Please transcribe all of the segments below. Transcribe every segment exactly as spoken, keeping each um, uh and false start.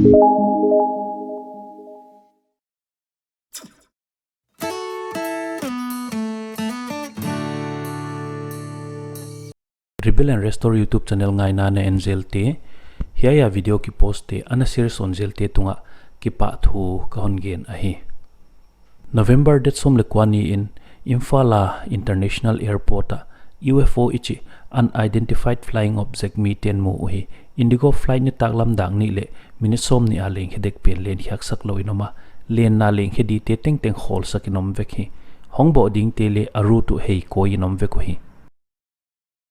Rebuild and Restore YouTube channel ngaina na en zelte, hiai a video kipost te ana share sawn zelte tungah kipahthu ka hon gen ahi. November date sawm leh kua ni in Imphal a International Airport ah U F O i chih unidentified flying object miten mu uhi. Indigo flight nitaklam dak nih leh minute sawmnih a leng khe dek pen len khiak sak lou in om a, lenna leng khe dite tengteng khawlsak in om vek hi. Hong bawh dingte leh a route uh hei kawi in om vek uhi.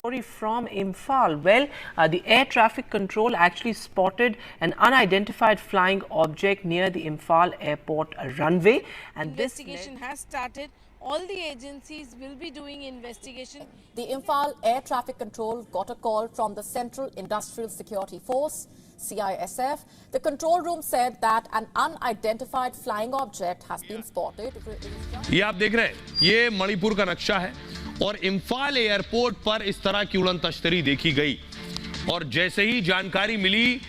Story from Imphal. Well, uh, the air traffic control actually spotted an unidentified flying object near the Imphal airport runway, and this led Investigation has started. All the agencies will be doing investigation. The Imphal Air Traffic Control got a call from the Central Industrial Security Force, C I S F. The control room said that an unidentified flying object has been spotted. ये आप देख रहे हैं, ये मणिपुर का नक्शा है और इम्फाल एयरपोर्ट पर इस तरह की उड़न तश्तरी देखी गई और जैसे ही जानकारी मिली,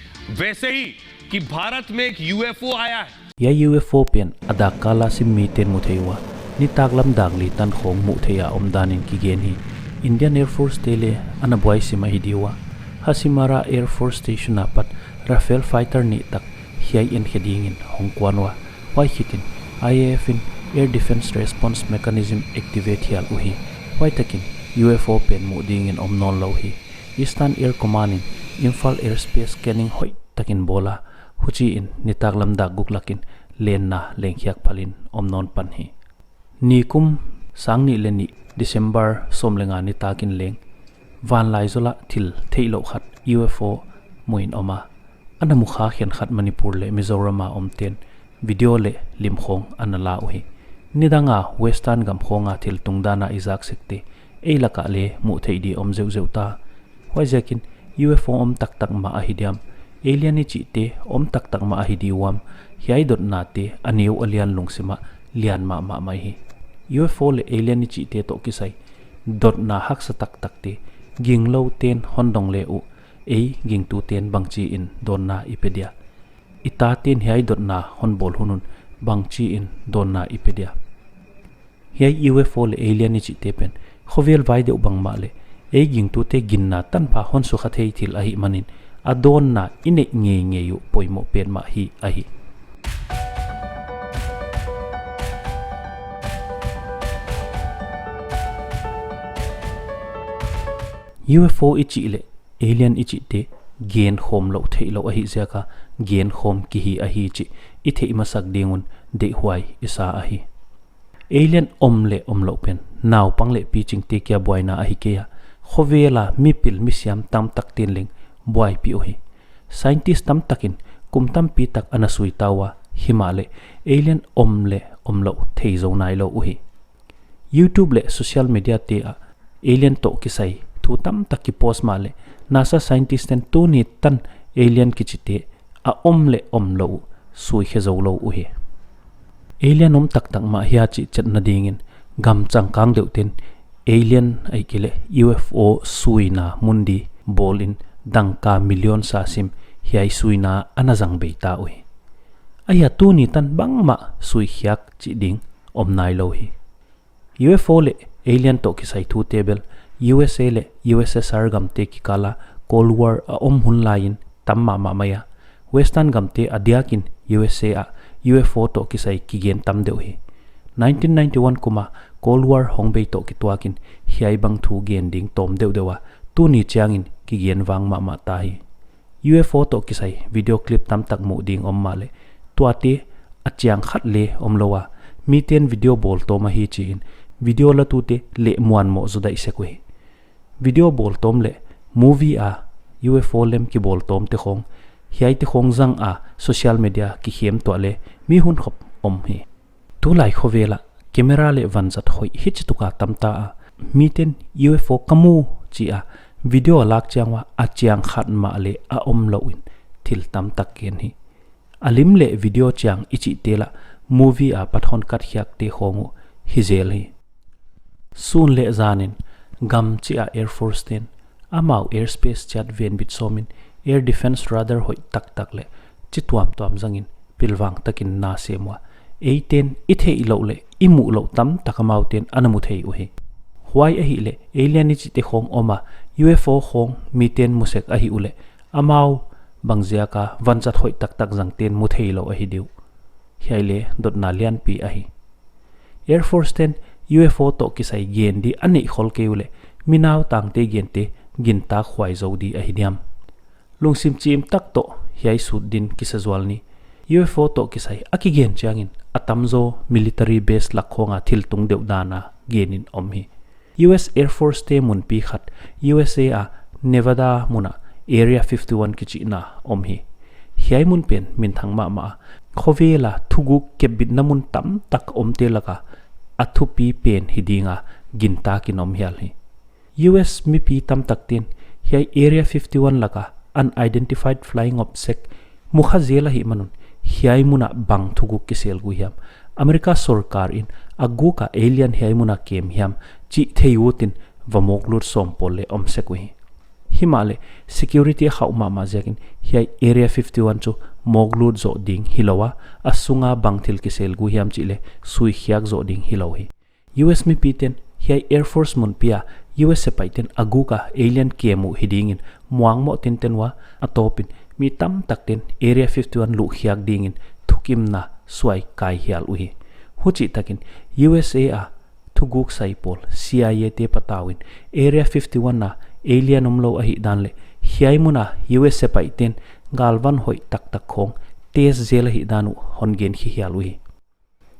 वैसे ही कि भारत में एक यू एफ ओ आया है। Hiai U F O pen a dak kal a sim miten mu thei ua, nitaklam dak li tan khawng muh theih a omdan in kigen hi. Indian Air Force te leh ana buai sim ahi di ua. Hasimara Air Force Station apat Rafale fighter nih tak hiai en khe dingin hong kuan ua. Huai khit in I A F in Air Defense Response Mechanism activate hial uhi. Huai tak in U F O pen muh dingin om nawn lou hi. Eastern Air Command in Imphal airspace scanning hoih tak in bawl a, huchi in nitaklam dak guk lak in lenna leng khiak phal in om nawn pan hi. Nikum sang nih leh nih December sawm leh nga nitak in leng vanlaizawl ah thil theihlouh khat U F O mu in om a, ana mukha khenkhat Manipur leh Mizoram a omten video leh lim khawng ana la uhi. Nidang a Western gam khawng a thil tungdan a i zak sekte ei lak ah leng muh theih di om zeuhzeuh ta. Huaiziakin U F O om taktak mah ahi diam, alien i chihte om taktak mah ahi di uam, hiai dotnate a neu a lian lungsim ah lian mahmah mai hi. U F O leh alien i chihte toh kisai dotna haksa taktakte ginglouten hon dong leh uh, ei gingtuten bangchi in dawnna i pe dia? I taten hiai dotna hon bawl hun un bangchi in dawnna i pe dia? Hiai U F O leh alien i chihte pen khovel vai deuh bang mahleh ei gingtute ginna tanpha hon sukha thei thil ahihmanin a dawnna i neih ngeingei uh poimoh petmah hi ahi. U F O i chih leh alien i chihte genkhawm louh theihlouh ahih ziak a genkhawm kihi ahi chih i theih masak ding un deihhuai i sa ahi. Alien om leh omlouh pen naupang leh pichingte kia buaina ahi kei a, khovel a mipil misiam tamtakten leng buaipih uhi. Scientist tamtak in kum tampi tak ana sui ta ua, himahleh alien om leh omlouh thei zou nailou uhi. YouTube leh social media te ah alien toh kisai thu tamtak kipost mahleh NASA scientist ten tuni tan alien kichite a om leh omlouh uh sui khe zoulou uhi. Alien om taktak mah hia chih chetna dingin gam changkang deuh ten alien ahihkeileh U F O suina mun di bawl in dangka million sa sim hiai suina ana zang bei ta uhi. Ahia tuni tan bangmah sui khiak chih ding om nailou hi. U F O leh alien toh kisai thute bel U S A leh U S S R gamte kikal a Cold War a om hun lai in tam mahmah mai a, Western gamte a diakin U S A ah U F O toh kisai kigen tam deuh hi. Nineteen ninety-one kum a Cold War hong bei toh kituak in hiai bang thu gen ding tawm deuhdeuh a, tuni chiangin kigen vang mahmah ta hi. U F O toh kisai video clip tamtak muh ding om mahleh tuate a chiang khat leng omlou a, miten video bawltawm ahi chi in video latute leh muanmoh zou daih sek uhi. Video bawltawm leh movie a U F O lem kibawltawmte khawng, hiaite khawng zang a social media kikhem tuah leh mi hunkhop om hi. Tulai khovel ah camera leh vanzat hoih hichituka tam ta a, miten U F O ka mu chi a video a lak chiang ua a chiang khat mahleh a omlouh in thil tamtak gen hi. A lim leh video chiang i chihte lah movie apat hon cut khiakte khawng uh hi zel hi. Sun leh zan in gam chih a Air Force ten amau airspace chiat venbit sawm in air defense radar hoih taktak leh chi tuamtuam zangin pilvang takin na sem ua. Eiten i theih louh leh i muh louh tamtak amaute'n ana mu thei uhi. Huai ahihleh alien i chihte khong om a, U F O khong miten mu sek ahi uleh, amau bangziak a vanzat hoih taktak zangte'n mu theilou ahi diu. Hiai leh dotna lianpi ahi. Air Force te'n U F O toh kisai gen di a neih khol kei uleh, mi nautangte gente gintak huai zou di ahi diam? Lungsim chim tak toh hiai sut din kisa zual ni. U F O toh kisai a kigen chiangin a tamzaw military base lak khong a thil tung deuh dan a genin om hi. U S Air Force te munpi khat U S A a Nevada mun a Area fifty-one kichihna om hi. Hiai mun pen minthang mahmah a, khovel a thuguk kepbitna mun tamtak omte lak a a thupi pen hi ding a gintakin om hial hi. U S mipi tamtakte'n hiai Area fifty-one lak a unidentified flying object mu kha zel ahihman un, hiai mun a bang thuguk kiselgu hiam, America sorkar in a guk a alien hiai mun a kem hiam chih thei utin va mawk lut sawm pawl leh om sek uhi. Himahleh security a khauh mahmah ziakin hiai Area fifty-one chu mawk lut zoh ding hilou a, a sung a bang thil kiselgu hiam chih leh sui khiak zoh ding hilou hi. U S mipite'n hiai Air Force munpi a U S sepaihten a guk a alien kem uh hi dingin muangmoh tinten ua, a tawpin mi tamtakte'n Area fifty-one luh khiak dingin thukimna suai kai hial uhi. Huchih takin U S A a thuguk sai pawl C I A te patau in Area fifty-one a alien omlou ahihdan leh hiai mun a U S sepaihten galvan hoih taktak khong test zel ahihdan uh hon gen khi hial uhi.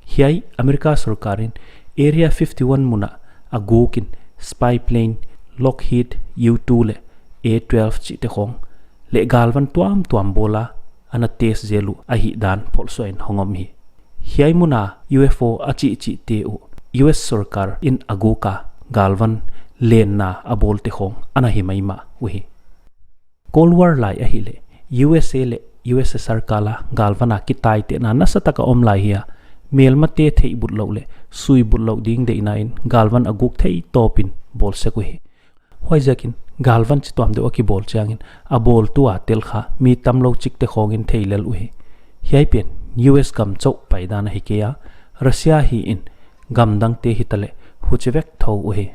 Hiai America sorkar in Area fifty-one mun a a guk in spy plane Lockheed U two leh A twelve chihte khong leh galvan tuamtuam bawl a ana test zel uh ahihdan phawlsuah in hong om hi. Hiai mun a U F O a chihchihte uh U S sorkar in a guk a galvan lenna a bawlte khong ana hi maimah uhi. Cold War lai ahihleh U S A leh U S S R kal a galvan a kitaitehna nasatak a om lai hi a, melmate theih butlouh leh sui butlouh ding deihna in galvan a guk thei tawpin bawl sek uhi. Huaiziakin galvan chituam deuh a kibawl chiangin a bawltu a tel kha mi tamlou chikte khongin thei lel uhi. Hiai pen U S gam chauh paidan ahi kei a, Russia hi in gamdangte hitaleh huchi vek thou uhi.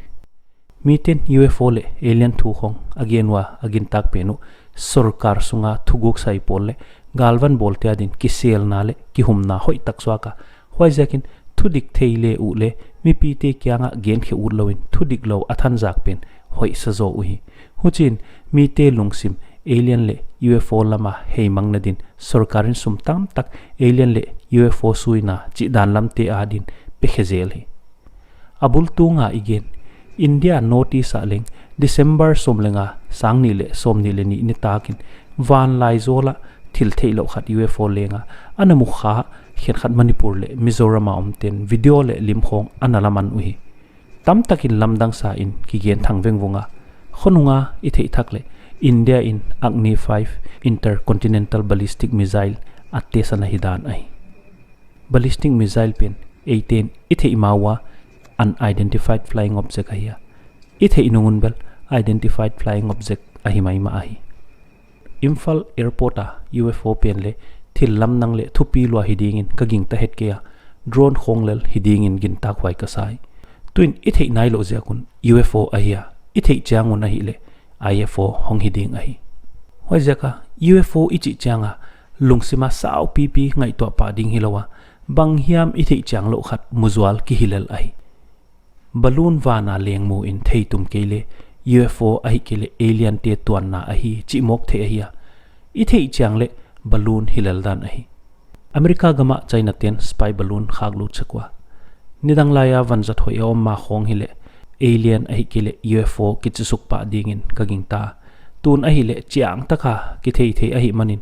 Miten U F O leh alien thu khong a gen ua a gintak pen uh sorkar sunga thuguk sai pawl leh galvan bawlte adin kiselna leh kihumna hoihtak suak a, huaiziakin thudik thei le uh leh mipite kianga genkhe utlou in thudiklou a thanzak pen hoihsa zaw uhi. Huchiin mite lungsim alien leh U F O lama heimangna din sorkarin sum tamtak alien leh U F O suina chih dan lamte adin pekhe zel hi. A bul tunga i gen, India North East ah leng December sawm leh nga, sang nih leh sawmnih leh nih nitakin vanlaizawl ah thil theihlouh khat U F O lenga ana mukha khenkhat Manipur leh Mizoram a omten video leh lim khong ana laman uhi. Tamtakin lamdang sa in kigen thang vengvung a, khonunga i theih thak leh India in Agni five intercontinental ballistic missile a test ana hidan ahi. Ballistic missile pen eiten i theih ma ua unidentified flying object ahi a, i theih nung un bel identified flying object ahi maimah ahi. Imphal airport a U F O pen leh thil lamdang leh thupi lua hi dingin ka gingta het kei a, drone khong lel hi dingin gintak huai ka sa hi. Tuin i theih nailouh ziak un U F O ahi a, i theih chiang un ahihleh I F O hong hi ding ahi. Huaiziak a U F O i chih chianga lungsima saupipi ngaihtuah pah ding hilou a, banghiam i theih chianglouh khat muzual kihi lel ahi. Balloon vana leng mu in theitum kei leh U F O ahihkeileh alien te tuanna ahi chih mawk theih ahi a, i theih chiang leh balloon hi lel dan ahi. America gama China ten spy balloon khaklut sak ua, nidang laia vanzat hoih a om ma khong hileh alien ahihkeileh U F O kichisuk pah dingin ka gingta. Tun ahihleh chiangtaka kitheithei ahihmanin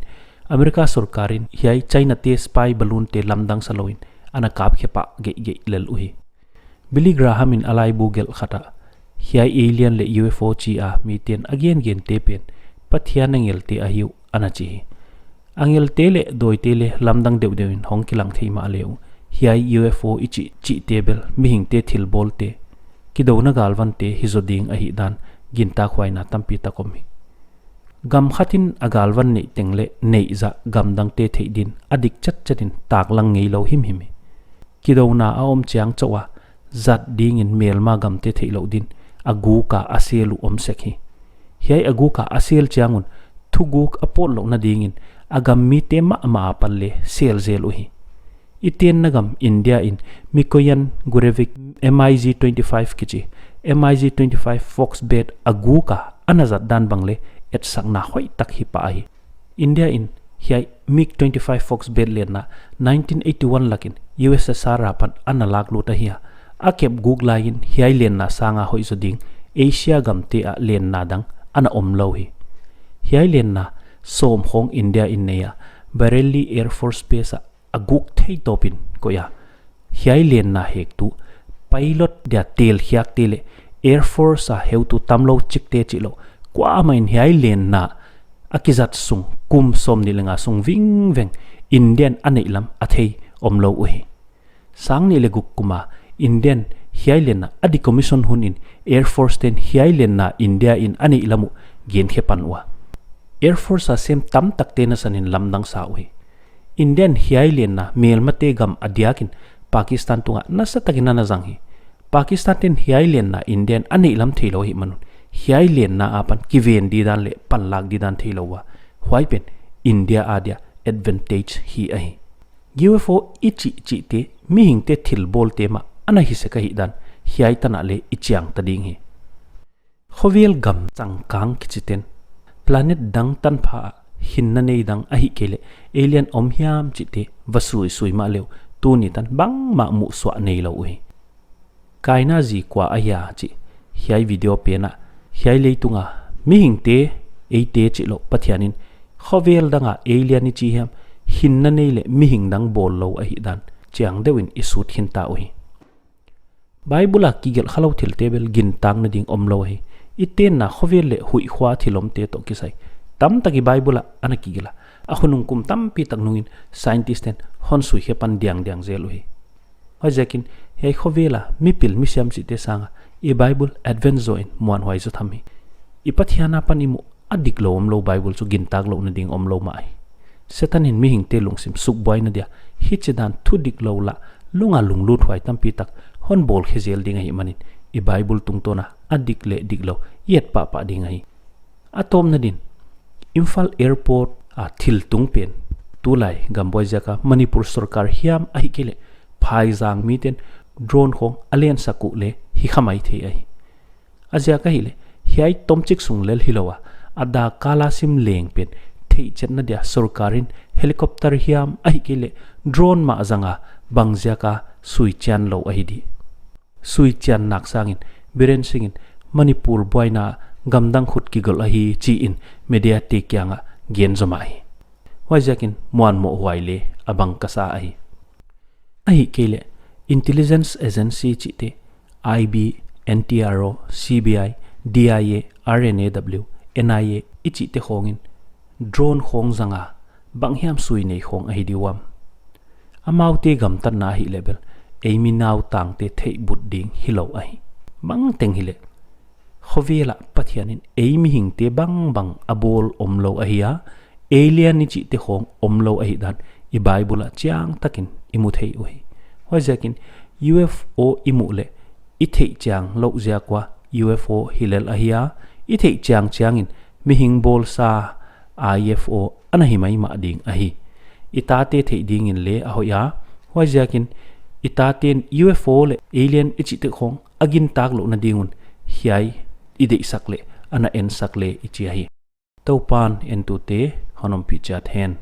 America sorkarin hiai China te spy balloon te lamdang salouin ana kapkhe pah geihgeih lel uhi. Billy Graham in a laibu gelh khat ah hiai alien leh U F O chi a miten a gengente pen Pathian angelte ahi uh ana chi hi. Angelte leh dawite leh lamdang deuhdeuh in hong kilang thei mahle uh, hiai U F O i chih chihte bel mihingte thilbawlte, kidouna galvante hi zaw ding ahihdan gintakhuaina tampi tak om hi. Gam khat in a galvan neih teng leh neih zah gam dangte theih din a dik chatchat in taklang ngeilou himhim hi. Kidouna a om chiang chauh a, zat dingin melma gamte theihlouh din a guk a a sel uh om sek hi. Hiai a guk a a sel chiang un thuguk a pawtlouhna dingin a gam mite mahmah apan leng sel zel uhi. I tenna gam India in Mikoyan Gurevich MiG twenty-five kichi, MiG twenty-five Foxbat a guk a ana zat dan bang leng etsakna hoihtak hi pah ahi. India in hiai MiG twenty-five Foxbat lenna nineteen eighty-one lak in USSR apan ana laklut ahi a, a kep guk lai in hiai lenna sang a hoih zaw ding Asia gamte ah lenna dang ana omlou hi. Hiai lenna sawm khawng India in nei a, Bareilly Air Force Base ah a guk thei tawp in koih a. Hiai lenna hektu, pilot dia telkhiakte leh Air Force a heutu tamlou chikte chihlouh, kuamah in hiai lenna a kizat sung kum sawmnih leh nga sung vingveng India in a neih lam a thei omlou uhi. Sang nih leh guk kum a India in hiai lenna a decommission hun in Air Force te'n hiai lenna India in a neih lam uh genkhe pan ua, Air Force a sem tamtakte nasan in lamdang sa uhi. India in hiai lenna melmate gam a diakin Pakistan tungah nasatak in ana zang hi. Pakistan te'n hiai lenna India in a neih lam theilou ahihman un, hiai lenna apan kiven didan leh panlak didan theilou ua, huai pen India a dia advantage hi ahi. UFO i chih chihte mihingte thilbawlte mah ana hi sek ahihdan hiai tan ah leng i chiang ta ding hi. Khovel gam changkang kichite'n planet dang tanpha ah hinna nei dang ahihkeileh alien om hiam chihte va suisui mahle uh tuni tan bangmah muhsuah neilou uhi. Kaina zi kua ahia chih hiai video pen ah, hiai leitung a mihingte, eite chihlouh Pathian in khovel dang a alien i chi hiam, hinna nei leh mihing dang bawllou ahihdan chiang deuh in i sut khin ta uhi. Bible a kigelh khalou thilte bel gintakna ding omlou ahi. I tenna khovel leh huihkhua thil omte toh kisai tamtak i Bible ah ana kigelh a, a khonung kum tampitak nungin scientist te'n hon suikhe pan diangdiang zel uhi. Huaiziakin hiai khovel a mipil misiam chihte sang a i Bible advance zaw in muanhuai zaw tham hi. I Pathian apan i muh a diklou omlou Bible chu gintak louhna ding omlou mah ahi. Setan in mihingte lungsim sukbuaina dia hichidan thu diklou lah lung a lunglut huai tampitak hon bawlkhe zel ding ahihman in i Bible tungtawn a a dik leh diklou i et pahpah ding ahi. A tawpna din, Imphal Airport a thil tung pen, tulai gambuai ziak a Manipur sorkar hiam ahihkeileh phaizang mite'n drone khawng a lensak uh leng hi kha maithei ahi. A ziak ahihleh hiai tomchik sung lel hilou a, a dak kal a sim leng pen theihchetna dia sorkar in helicopter hiam ahihkeileh drone mah zang a bangziak a suichianlou ahi di. Suichianna sang in Biren Singh in Manipur buaina gamdang khut kigolh ahi chi in mediate kiang ah gen zaw mah hi. Huaiziakin muanmoh huai leng a bang ka sa ahi. Ahihkeileh intelligence agency chihte, IB, NTRO, CBI, DIA, RNAW, NIA i chihte khawng in drone khawng zang a banghiam sui nei khawng ahi di uam? Amaute gamtatna ahihleh bel ei mi nautangte theihbut ding hilou ahi. Bangteng hileh khovel ah Pathian in ei mihingte bangbang a bawl omlou ahi a, alien i chihte khawng omlou ahihdan i Bible ah chiangtak in i mu thei uhi. Huaiziakin UFO i muh leh i theih chianglouh ziak ua UFO hi lel ahi a, i theih chiangchiang in mihing bawlsa UFO ana hi maimah ding ahi. I tate theih dingin leng a hoih a, huaiziakin i tate'n UFO leh alien i chihte khawng a gintak louhna ding un hiai i deihsak leh ana ensak leng i chi ahi. Toupa'n entute hon ompih chiat hen.